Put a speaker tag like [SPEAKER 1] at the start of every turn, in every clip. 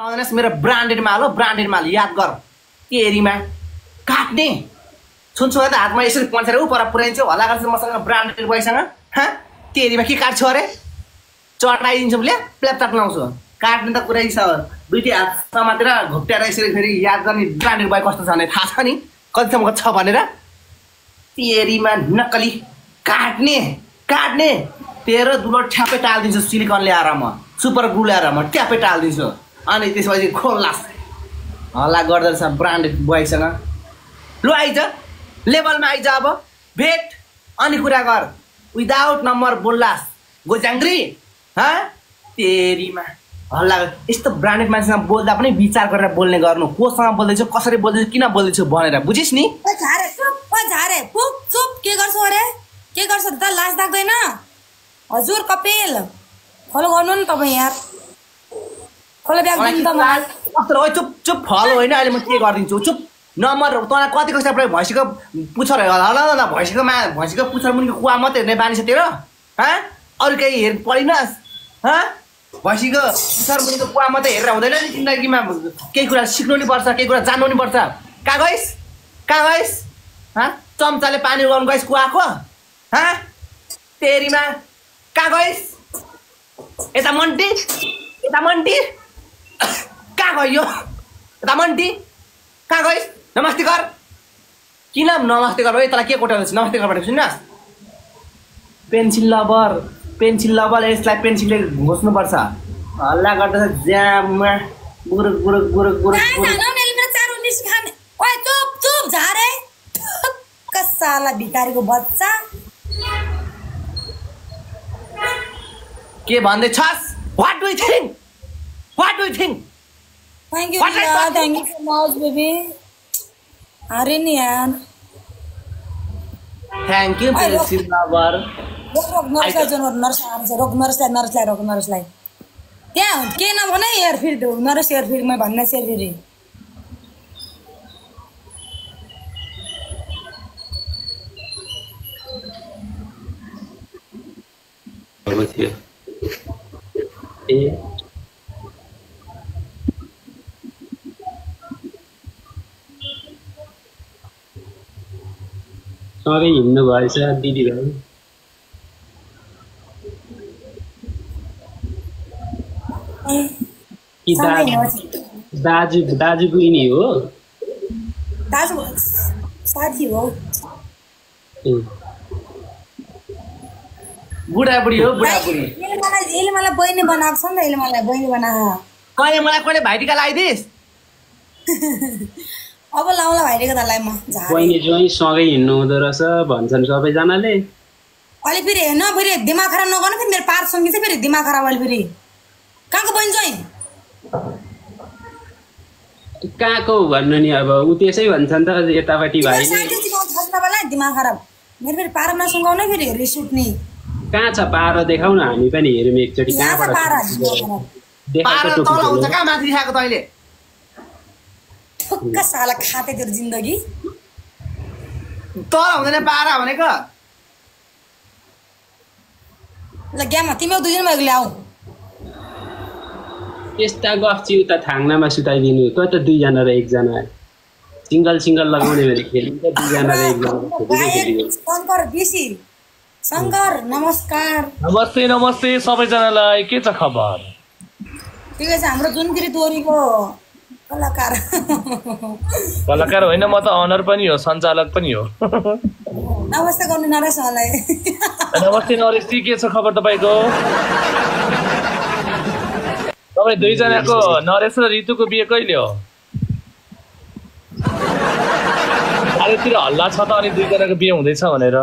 [SPEAKER 1] आउनुहोस् मेरो ब्रान्डेड माल हो, ब्रान्डेड माल याद गर। तेरीमा काट्ने सुन्छु त हातमा यसरी पन्छेर उ पर पुऱ्याइदिन्छु हल्ला गर्छ मसँग ब्रान्डेड बोयसँग। तेरीमा के काट्छु अरे चटाइदिन्छु ल्यापटप लाउँछु काट्ने त पुरै छ। दुईटी हात समातेर घुप्ट्याएर यसरी फेरि याद गर्ने ब्रान्डेड बोय कस्तो छ भने थाहा छ नि कतिसम्मको छ भनेर। तेरीमा नक्कली काट्ने काट्ने तेरो दुलो ठ्याप्पै टालिदिन्छु सिलिकन ल्याएर म सुपर ग्लु ल्याएर म ट्याप्पै टालिदिन्छु अनि त्यसपछि खोल्लास हल्ला गर्दैछ ब्रान्डेड बोयसँग। लु आइज लेभलमा आइज अब भेट अनि कुरा गर विदाउट नम्बर बोल्लास गोजाङ्ग्री। तेरीमा हल्ला यस्तो ब्रान्डेड मान्छेसँग बोल्दा पनि विचार गरेर बोल्ने गर्नु कोसँग बोल्दैछु कसरी बोल्दैछु किन बोल्दैछु भनेर बुझिस् नि।
[SPEAKER 2] के गर्छौ अरे के गर्छ त लाज लाग्दैन हजुर कपिल फलो गर्नु नि तपाईँ यार फलो ब्याग दिनु त मलाई।
[SPEAKER 1] चुप चुप फलो होइन अहिले म के गरिदिन्छु चुप नम्बर तँलाई कति कक्षा प्रयोग भैँसीको पुच्छर होला भैँसीको पुच्छर मुनिको कुवा मात्रै हेर्ने बानी छ तेरो अरू केही पढिनस् भैँसीको पुच्छर मुनिको कुवा मात्रै हेरेर हुँदैन नि जिन्दगीमा केही कुरा सिक्नु नि पर्छ केही कुरा जान्नु नि पर्छ। कहाँ गइस् चम्चाले पानी उगाउनु गइस् कुवाको तेरीमा कहाँ गइस् यता मन्टी कहाँ गयो यता मन्टी कहाँ गइस् नमस्ते गर किन नमस्ते गर तँलाई के कोटाउँदैछ नमस्ते गर सुन्नुहोस् पेन्सिल लबर यसलाई पेन्सिलले घोच्नुपर्छ हल्ला गर्दैछ ज्याममा गुरुक गुरुक गुरुक गुरुक
[SPEAKER 2] साला भिखारीको बच्चा
[SPEAKER 1] के भन्दैछस् what do you think
[SPEAKER 2] thank you so much baby अरे नि यार
[SPEAKER 1] थैंक यू पेन्सिल लवर
[SPEAKER 2] नर्सलाई त्यहाँ के नभन यार फेरि नर्स यार फेरि म भन्ने से फेरि
[SPEAKER 3] सँगै हिँड्नु भएछ दिदी भाइ कि दाजु बहिनी हो
[SPEAKER 2] दाजु साथी हो
[SPEAKER 1] बुढाबुढी हो बुढाबुढी
[SPEAKER 2] यसले मलाई बहिनी बनाएको छ नि त यसले मलाई बहिनी बनाएको
[SPEAKER 1] कहिले मलाई कहिले भाइटिका लगाइदिस्
[SPEAKER 2] अब लाउला भाइटिका तलाई म
[SPEAKER 3] बहिनी जोइ सँगै हिँड्नु हुँदो रहेछ भन्छन् सबैजनाले
[SPEAKER 2] अहिले फेरि हेर्न फेरि दिमाग खराब नगर्नु फेरि मेरो पार सँगै चाहिँ फेरि दिमाग खराब अहिले फेरि कहाँको बहिनी जोइ
[SPEAKER 3] कहाँको भन्नु नि अब उ त्यसै भन्छन् त यतापट्टि भाइले
[SPEAKER 2] दिमाग खराब मेरो फेरि पार नसुगाउनै फेरि रिस उठ्ने
[SPEAKER 3] कहाँ छ पारो देखाउन हामी पनि हेरौँ एकचोटि कहाँबाट
[SPEAKER 1] कहाँ माथि देखाएको तैँले
[SPEAKER 2] ठुक्क साला खाते तेरो जिन्दगी
[SPEAKER 1] तर हुँदैन पारा भनेको
[SPEAKER 2] ल ग्यामा तिमी दुईजना भएको ल्याऊ
[SPEAKER 3] यस्ता गफ चाहिँ उता थाङ्नामा सुताइदिनु त त दुईजना र एकजना सिङ्गल लगाउने भने खेलिन्छ दुईजना र एकजना
[SPEAKER 2] शङ्कर बिसी शङ्कर नमस्कार
[SPEAKER 4] नमस्ते सबैजनालाई के छ खबर
[SPEAKER 2] ठिकै छ हाम्रो जुनगिरी दोहोरीको
[SPEAKER 4] कलाकार होइन म त अनर पनि हो सञ्चालक पनि हो
[SPEAKER 2] नमस्ते गर्नु नरेशलाई
[SPEAKER 4] नमस्ते नरेशजी के छ खबर तपाईँको तपाईँ दुईजनाको नरेश र ऋतुको बिहे कहिले हो चारैतिर हल्ला छ त अनि दुईजनाको बिहे हुँदैछ भनेर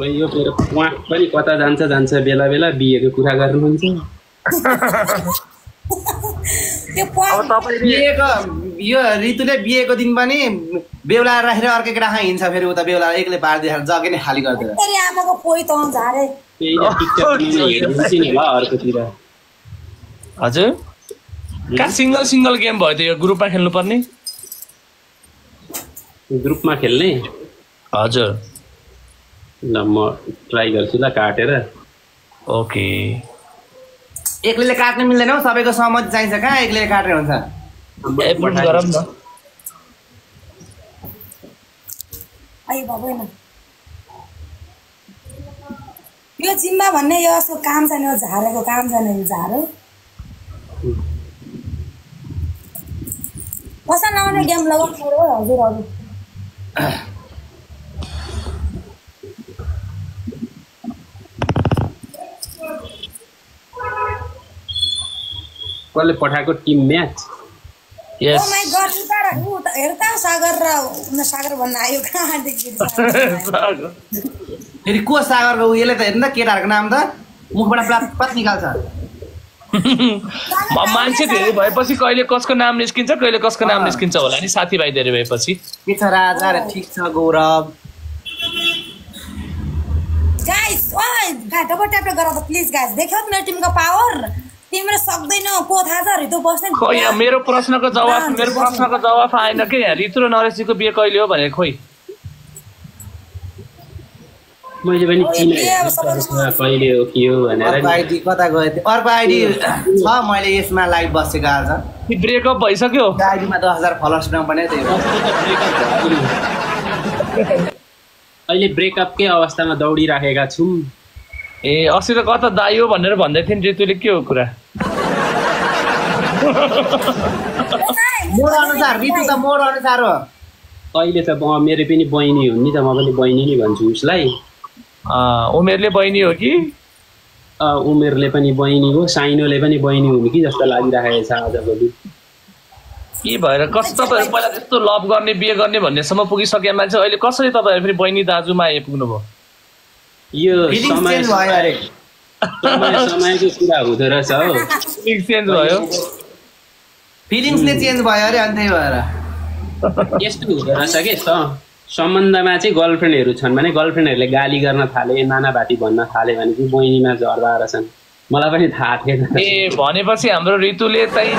[SPEAKER 3] यो मेरो उहाँ पनि कता जान्छ बेला बेला बिहेको कुरा गर्नुहुन्छ
[SPEAKER 1] अब तपाईँ यो ऋतुले बिहेको दिन पनि बेहुला राखेर अर्कै केटा हिँड्छ फेरि उता बेहुला एक्लै पारिदिएर जग्गा नै खाली गरिदिएर
[SPEAKER 2] आमाको पोइ त झारे
[SPEAKER 4] हजुर कहाँ सिङ्गल गेम भयो त यो ग्रुपमा खेल्नुपर्ने
[SPEAKER 3] ग्रुपमा खेल्ने
[SPEAKER 4] हजुर
[SPEAKER 3] ल म ट्राई गर्छु ल काटेर
[SPEAKER 4] ओके
[SPEAKER 1] एक्लैले काट्न मिल्दैन हौ सबैको सहमति चाहिन्छ कहाँ एक्लैले काट्ने हुन्छ
[SPEAKER 4] पुट गरौँ न
[SPEAKER 2] आइ भएन यो जिम्मा भन्ने यो यसको काम छैन यो झारेको काम छैन यो झारो कसा नआउने गेम लगाउनु हो हजुरहरू
[SPEAKER 3] कसले पठाएको team match
[SPEAKER 4] yes
[SPEAKER 2] oh my God हेर्ता सागर र सागर भन्न आयो कहाँदेखि
[SPEAKER 1] फेरि को सागरको उयोले त हेर्नु त केटाहरूको नाम त मुखबाट प्लात निकाल्छ
[SPEAKER 4] मान्छे धेरै भएपछि कहिले कसको नाम निस्किन्छ कहिले कसको नाम निस्किन्छ होला नि साथीभाइ धेरै भएपछि
[SPEAKER 1] के छ राजा र ठिक छ गौरव
[SPEAKER 2] गाइस ओइ डबल ट्याप गर त प्लिज गाइस देख्यौ मेरो टिमको पावर तिम्रो सक्दैन को थाहा छ ऋतु बस्ने
[SPEAKER 4] खोइ मेरो प्रश्नको जवाफ आएन के ऋतु र नरेशजीको बिहे कहिले हो भने खोइ
[SPEAKER 3] मैले पनि कहिले हो के हो भनेर
[SPEAKER 1] आइडी कता गयो अर्को आइडी छ मैले यसमा लाइभ बसेको आज
[SPEAKER 4] ब्रेकअप भइसक्यो
[SPEAKER 1] आइडीमा 10,000 फलोअर्स बनाउने त्यही हो
[SPEAKER 3] अहिले ब्रेकअपकै अवस्थामा दौडिराखेका छौँ
[SPEAKER 4] ए अस्ति त कता दाइ हो भनेर भन्दै थिइन् ऋतुले के हो कुरा
[SPEAKER 1] मोड अनुसार ऋतु त मोड अनुसार हो
[SPEAKER 3] अहिले त मेरो पनि बहिनी हुन् नि त म पनि बहिनी नै भन्छु उसलाई
[SPEAKER 4] उमेरले बहिनी हो कि
[SPEAKER 3] उमेरले पनि बहिनी हो साइनोले पनि बहिनी हुनु कि जस्तो लागिरहेको छ आजभोलि
[SPEAKER 4] के भएर कस्तो तपाईँहरू पहिला त्यस्तो लभ गर्ने बिहे गर्ने भन्नेसम्म पुगिसके मान्छे अहिले कसरी तपाईँहरू फेरि बहिनी दाजुमा आइपुग्नु भयो
[SPEAKER 3] यो समयको कुरा हुँदो रहेछ हो
[SPEAKER 4] चेन्ज भयो
[SPEAKER 1] फिलिङ्सले चेन्ज भयो अरे अनि त्यही भएर
[SPEAKER 3] यस्तो हुँदो रहेछ कि सम्बन्धमा चाहिँ गर्लफ्रेन्डहरू छन् भने गर्लफ्रेन्डहरूले गाली गर्न थाले नानाभाती भन्न थाले भने चाहिँ बहिनीमा झर्दा रहेछन् मलाई पनि थाहा थिएन
[SPEAKER 4] ए भनेपछि हाम्रो ऋतुले चाहिँ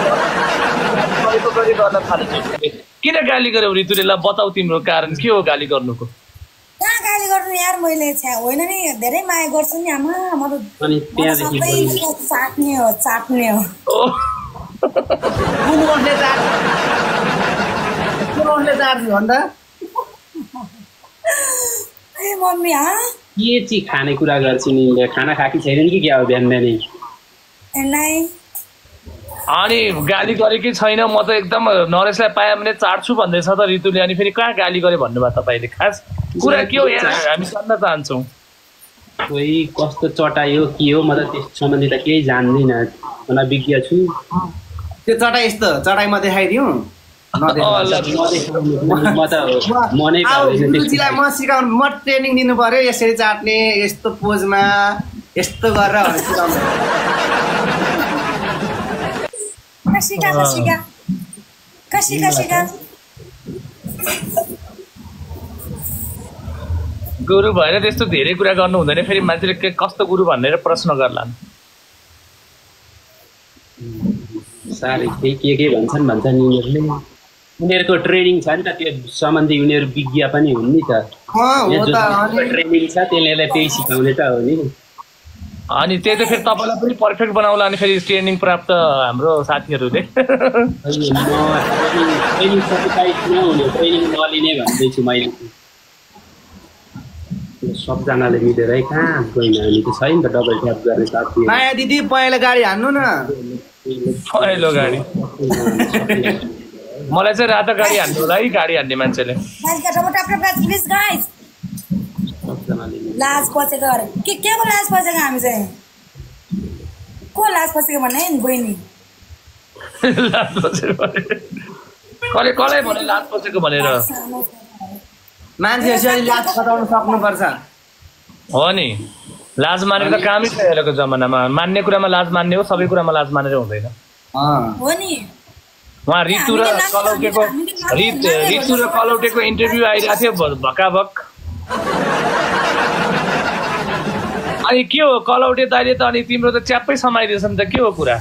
[SPEAKER 4] किन गाली गर्यौ ऋतुले ल बताऊ तिम्रो कारण के हो गाली गर्नुको
[SPEAKER 2] कहाँ गाली गर्नु यार मैले होइन नि धेरै माया गर्छु नि आमा म त चाट्ने हो
[SPEAKER 1] भन्दा
[SPEAKER 2] ए मम्मी
[SPEAKER 3] के चाहिँ खानेकुरा गर्छु नि खाना खाएकी छैन कि क्या हो बिहान बिहानै
[SPEAKER 4] अनि गाली गरेकै छैन म त एकदम नरेशलाई पाएँ भने चाट्छु भन्दैछ त ऋतुले अनि फेरि कहाँ गाली गरे भन्नुभयो तपाईँले खास कुरा के हो यहाँ हामी जान्न चाहन्छौँ
[SPEAKER 3] कोही कस्तो चटाइ हो के हो म त त्यस सम्बन्धी त केही जान्दिनँ अनभिज्ञ छु
[SPEAKER 1] त्यो चटाइ यस्तो चटाइ म देखाइदिउँ म सिकाउनु म ट्रेनिङ दिनु पर्यो यसरी चाट्ने यस्तो पोजमा यस्तो गरेर
[SPEAKER 4] गुरु भएर त्यस्तो धेरै कुरा गर्नु हुँदैन फेरि मान्छेले कस्तो गुरु भनेर प्रश्न गर्लान्
[SPEAKER 3] साह्रै के भन्छन् यिनीहरूले उनीहरूको ट्रेनिङ छ नि त त्यो सम्बन्धी उनीहरू विज्ञ पनि हुन् नि त ट्रेनिङ छ त्यसले त्यही सिकाउने त हो नि
[SPEAKER 4] अनि त्यही त फेरि तपाईँलाई पनि पर्फेक्ट बनाउला अनि फेरि ट्रेनिङ प्राप्त हाम्रो साथीहरूले
[SPEAKER 3] ट्रेनिङ नलिने भन्दैछु मैले सबजनाले मिलेर कहाँ गएन हामी त छैन त डबल ट्याप गर्ने साथी
[SPEAKER 1] माया दिदी पहिला गाडी हान्नु न
[SPEAKER 4] पहिलो गाडी मलाई चाहिँ रातो गाडी हान्नु होला है गाडी हान्ने मान्छेले
[SPEAKER 2] लाज पसेको के को लाज पसेको हामी चाहिँ को लाज पसेको भन्ने बहिनी
[SPEAKER 4] लाज पसेको कसलाई भने लाज पसेको भनेर
[SPEAKER 1] मान्छेहरूले लाज खटाउन सक्नुपर्छ
[SPEAKER 4] हो नि लाज मानेर त कामै छ अहिलेको जमानामा मान्ने कुरामा लाज मान्ने हो सबै कुरामा लाज मानेर हुँदैन
[SPEAKER 2] हो नि
[SPEAKER 4] उहाँ ऋतु र कलौटेको इन्टरभ्यू आइरहेको थियो भकाभक अनि के हो कलौटे दाइले त अनि तिम्रो त च्याप्पै समाइदिएछ नि त के हो कुरा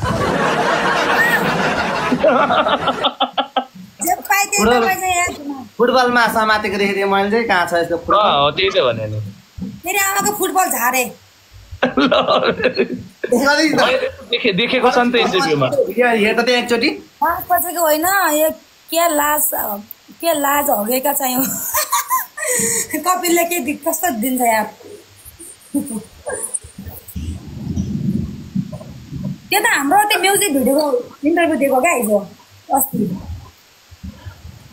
[SPEAKER 1] फुटबलमा समातेको देखेको मैले चाहिँ कहाँ छ यस्तो
[SPEAKER 4] त्यही त भने नि
[SPEAKER 2] मेरो आमाको फुटबल झारे
[SPEAKER 4] देखेको छ नि त इन्टरभ्यूमा
[SPEAKER 1] हेर त त्यहाँ एकचोटि
[SPEAKER 2] पछिको होइन यो के लाज हगेका चाहिँ कपिलले के कस्तो दिन्छ यार त्यो त हाम्रो त्यो म्युजिक भिडियोको इन्टरभ्यू दिएको क्या हिजो अस्ति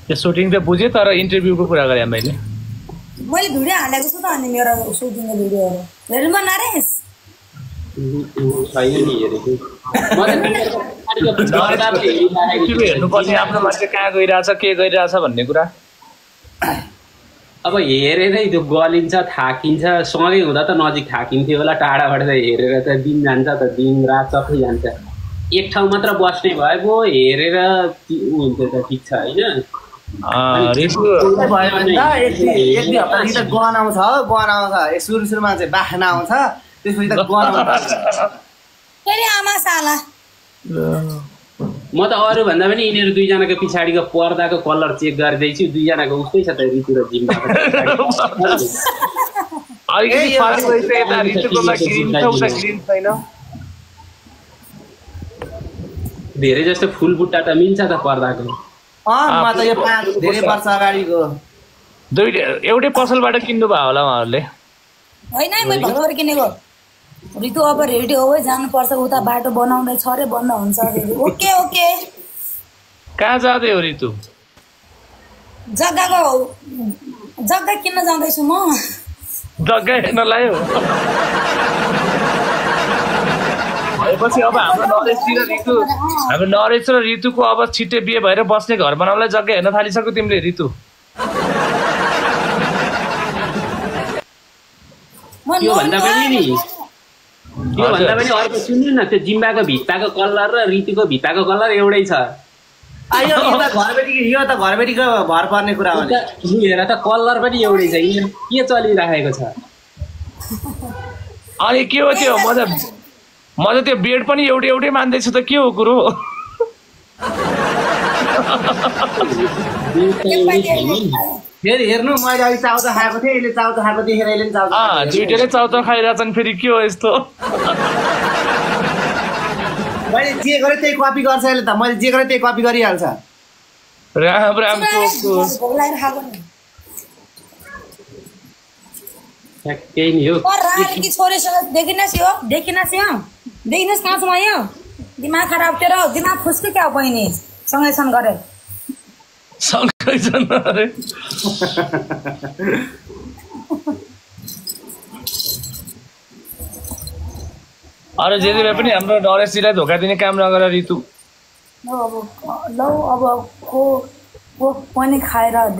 [SPEAKER 4] त्यो सुटिङ त बुझेँ तर इन्टरभ्यूको कुरा गरेँ मैले
[SPEAKER 2] भिडियो हालेको छु त अनि मेरो सुटिङको भिडियोहरू हेर्नु नरेश
[SPEAKER 4] हेर्नुपर्ने आफ्नो मान्छे कहाँ गइरहेछ के गरिरहेछ भन्ने कुरा
[SPEAKER 3] अब हेरेरै त्यो गलिन्छ थाकिन्छ सँगै हुँदा त नजिक थाकिन्थ्यो होला टाढाबाट त हेरेर त दिन जान्छ त दिन रात सबै जान्छ एक ठाउँ मात्र बस्ने भए पो हेरेर हुन्थ्यो त ठिक छ होइन
[SPEAKER 1] गहन आउँछ सुरुमा चाहिँ बाख्ना आउँछ त्यसपछि त गहन
[SPEAKER 2] आमा साला
[SPEAKER 3] म त अरू भन्दा पनि यिनीहरू दुईजनाको पछाडिको पर्दाको कलर चेक गर्दैछु दुईजनाको उस्तै छ त ऋतु र जिम्बा धेरै जस्तो फुल बुट्टा त मिल्छ त पर्दाको
[SPEAKER 1] धेरै वर्ष अगाडिको
[SPEAKER 4] एउटै पसलबाट किन्नु भयो होला उहाँहरूले
[SPEAKER 2] होइन मैले भर्खर किनेको ऋतु अब रेडी हो जानुपर्छ उता बाटो बनाउँदैछ अरे बन्द हुन्छ ओके ओके
[SPEAKER 4] कहाँ जाँदै हो ऋतु
[SPEAKER 2] जग्गा किन्न जाँदैछु म
[SPEAKER 4] जग्गा हेर्नलाई हो पछि अब हाम्रो नरेश र ऋतुको अब छिट्टै बिहे भएर बस्ने घर बनाउनलाई जग्गा हेर्न थालिसक्यो तिमीले ऋतु
[SPEAKER 3] योभन्दा पनि अर्को सुन्नु न त्यो जिम्बाको भित्ताको कलर र ऋतुको भित्ताको कलर एउटै छ
[SPEAKER 1] यो त घरबेटीको भर पर्ने कुरा हो
[SPEAKER 3] हेर त कलर पनि एउटै छ के चलिराखेको छ
[SPEAKER 4] अनि के हो त्यो म त त्यो बेड पनि एउटै मान्दैछु त के हो कुरो
[SPEAKER 1] फेरि हेर्नु मैले अघि चाउचा खाएको थिएँ यसले चाउचा खाएको देखेर यसले
[SPEAKER 4] दुइटैले चाउचा खाइरहेछन् फेरि के हो यस्तो
[SPEAKER 1] मैले जे गरेँ त्यही कपी गर्छ यसले त मैले जे गरेँ त्यही कपी गरिहाल्छ
[SPEAKER 4] राम
[SPEAKER 2] छोरीसँग देखिनुहोस् कहाँसम्म यो दिमाग खराब तेरो दिमाग खुस्क्यो क्या बहिनी सँगै गरे
[SPEAKER 4] अरे जे पनि हाम्रो नरेशजीलाई धोका दिने काम नगर ऋतु
[SPEAKER 2] ल अब को पनि खाएर